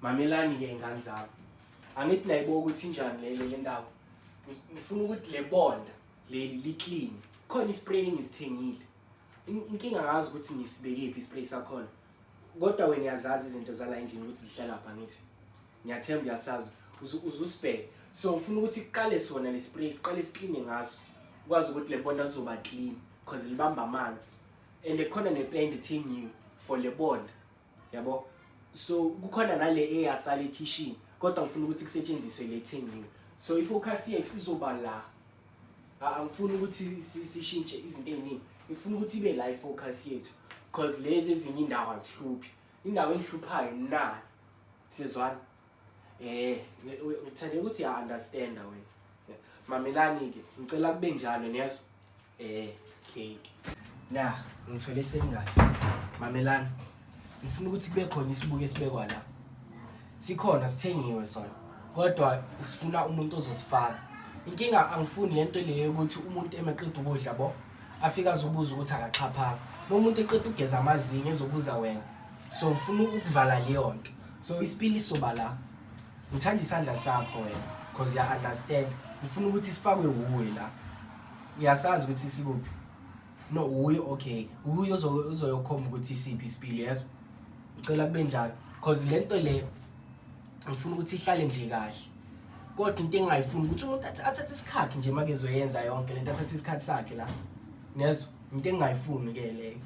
Mamelani-ke ingane zami, angithi nayibuka ukuthi injani le ndawo. Ngifuna ukuthi le bonda leli li-clean. Khona ispray engisithengile. Inkinga ngazi ukuthi ngisibekephi ispray sakhona. Kodwa wena uyazazi izinto zala endlini ukuthi zihlala pha ngithi. Ngiyathemba uyasazi. Uzusibheke. So ngifuna ukuthi kuqale sona le spray, siqale sikline ngaso. Ukwazi ukuthi le bonda lizoba clean because libamba amanzi. And khona nepende ethengiwe for le bonda. Yabo? So kukhona nale eyasala ekhishini kodwa ngifuna ukuthi kusetshenziswe le ethengiwe. So ifocus yethu izoba la. Angifuni ukuthi sishintshe izinto ey'ningi. Ngifuna ukuthi ibe la ifocus yethu because lezi ezinye indawo azihluphi. Indawo engihluphayo na sizwana. Ngithande ukuthi uya understand wena. Mamelani ke, ngicela kube njalo niyezwa. Okay. Na, ngithole sengathi. Mamelani. Ngifuna ukuthi kube khona isibuko esibekwa la. Sikhona sithengiwe sona. Kodwa sifuna umuntu ozosifaka. Inkinga angifuni lento le yokuthi umuntu emeqeda ukudla bo afika azobuza ukuthi akaxhaphanga. Uma umuntu eqeda ukugeza amazinyo ezobuza wena. So ngifuna ukuvala leyo nto. So isipili soba la. Ngithanda isandla sakho wena because uya understand. Ngifuna ukuthi sifakwe wuwe la. Uyasazi ukuthi sikuphi. No, uye okay. Uye uzoyokhomba ukuthi isiphi isipili yezwa. Ngicela kube njalo because le nto le ngifuna ukuthi ihlale nje kahle. Kodwa into engingayifuni ukuthi umuntu athathe isikhathi nje make ezoyenza yonke lento, athathe isikhathi sakhe la. Nezwa? Into engingayifuni ke leyo.